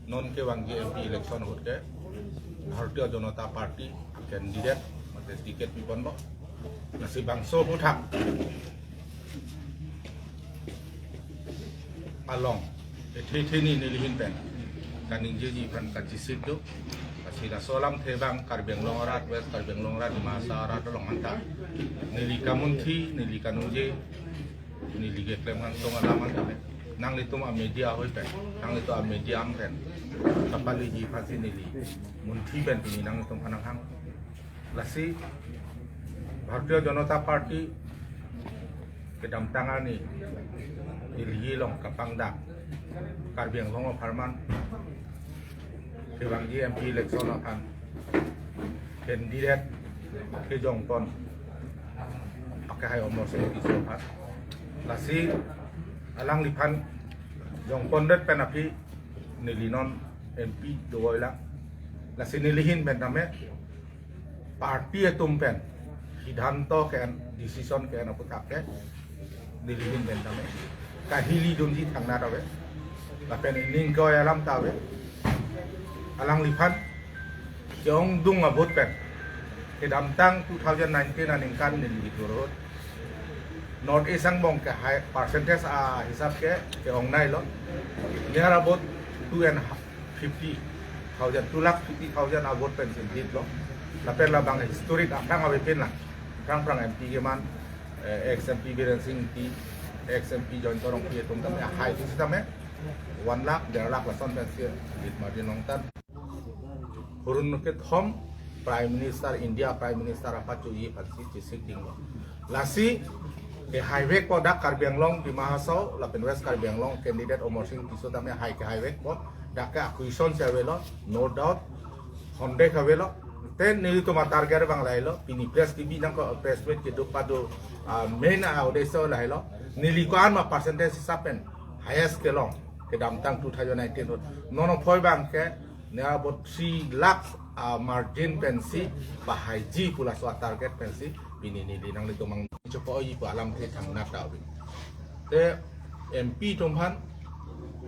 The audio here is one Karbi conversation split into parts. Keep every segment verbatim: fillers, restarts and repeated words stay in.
Non kevangji M P election ahut ke Bharatiya Janata Party candidate mate ticket piponlo. Lasi bangso aphuthak along ethe ethe ni nelihin pen kaningjeji aphan kachisik do. Lasi laso alamthe abang Karbi Anglong arat, West Karbi Anglong arat, Dima Hasao arat along anta neli kamunthi, neli kaningje, neli keklem kangtung alam anta pen, nanglitum amedia ahoi pen, nanglitum amedia am pen kapaliji aphansi neli munthi pen pini nanglitum aphan nanghang. Lasi Bharatiya Janata Party kedamtang arni Delhi along kapangdak Karbi Anglong apharman kevangji M P election aphan candidate kejongpon akehai Amarsing Tisso aphan. Lasi alangliphan jongpondet pen aphi neli non M P dovoi lang. Lasi nelihin pen tame party atum pen siddhanto ke-en, decision ke-en aphuthak ke nelihin pen tame kahili dunji thangnat ave. Lapen ining koi alam ta ave. Alangliphan ke-ongdung a-vote pen kedamtang two thousand nineteen aningkan neli hitur ahut North East angbong ke high percentage ahisap ke ke-ongnailo. Near about two and fifty thousand, two lakh fifty thousand a-vote pensi jitlo. Lapen labang historic aphrang avepin lang. Aphrang aphrang M P keman, eh, ex M P Biren Singh Ingti, ex M P Jayanta Rongpi atum tame high tu sitame one lakh, der lakh lason pensi lead margin longtan. Hurun kethom Prime Minister, India Prime Minister aphan choji aphansi chisik dinglo. Lasi kehaivekpo dak Karbi Anglong, Dima Hasao lapen West Karbi Anglong candidate Amarsing Tisso tame hai kehaivekpo, dak ke acquisition si avelo, no doubt, hondek avelo. Te nelitum a-target abang lahelo, pini press T V nangkok press meet kedo pado, ah, main a-uddesho lahelo. Neli ko-an ma percentage hisap pen highest kelong kedamtang two thousand nineteen ahut. Non aphoi abang ke near about three lakhs a-margin pensi pahaiji pu laso a-target pensi pini neli nanglitum mang chopoji pu alamthe thangnat ta ave. Te M P atum aphan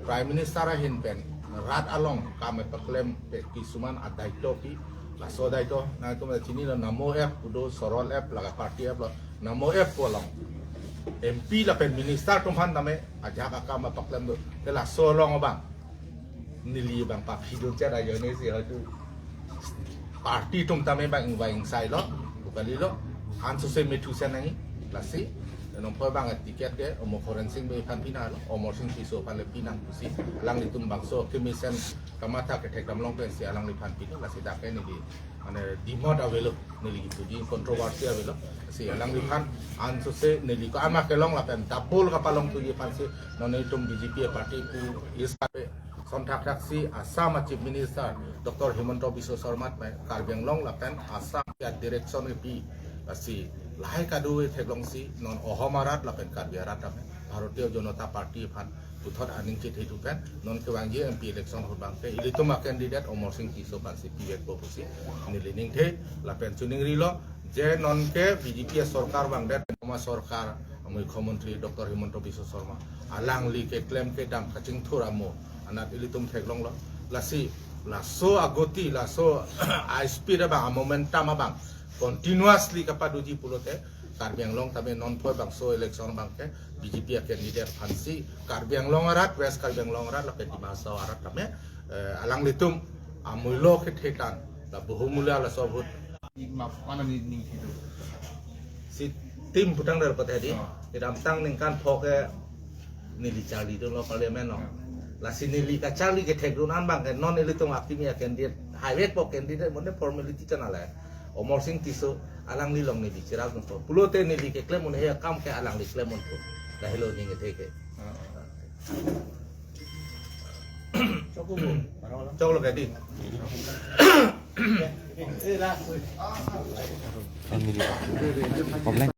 Prime Minister ahin pen rat along kam kepaklem pen kisuman a-daito pi, laso daito nangtum chinilo, Namo app pu do, Sorol app, laga party app lo, Namo app pu along M P lapen minister atum aphan tame ajahak akam kepaklem do. Te laso along abang neli abang paphi dun chot ajoine si haitu party atum tame abang ingvai ingsailo, pu kalilo, ansose methu si nangji. Lasi non aphoi abang ticket ke Amo Khoren Sing Bey aphan pinanglo, Amarsing Tisso aphan le pinang pusi alanglitum bangso kemesen kamatha kethekdam long pensi alangliphan pilo. Lasi dak ke neli mane dimot avelo, neli puji controversy avelo. Lasi alangliphan ansose neli ko-an ma kelong lapen double kapalongthuji aphansi non nelitum B J P party pu is kape son thakthaksi Assam a-Chief Minister Doctor Himanta Biswa Sarma tame Karbi Anglong lapen Assam a-direction kepi. Lasi lahai kado theklongsi non Ahom arat lapen Karbi arat tame Bharatiya Janata Party aphan puthot aning chethe thu pen non kevangji M P election ahut abang ke ilitum a-candidate Amarsing Tisso aphansi pivekpo pusi neli ningthe. Lapen choningrilo je non ke B J P a-sorkar vangdet, Assam a-sorkar, Mukhyamantri Doctor Himanta Biswa Sarma alangli keklem kedam kachingthur amo anat ilitum theklonglo. Lasi laso agoti, laso a-speed abang, a-momentum abang continuously kapadoji pulote Karbi Anglong tame non aphoi bangso election abang ke B J P a-candidate aphansi Karbi Anglong arat, West Karbi Anglong arat lapen Dima Hasao arat tame, eh, alanglitum amuilo kethe tan, la bohumula laso vote. Map mana ni ning itu. Si tim putang dari pati hadi. Oh. Kedamtang ningkan phok ke neli charlidunlo parliament lo. Lasi neli kacharli kethekdun an abang ke non ilitum akimi a-candidate, haivekpo candidate, mane formality channel le. Amarsing Tisso alangli along neli chirapdunpo. Pulote neli keklem un-e akam ke alangli klem unpo. Lahelo ning kethe ke. Choklo ke di. Problem.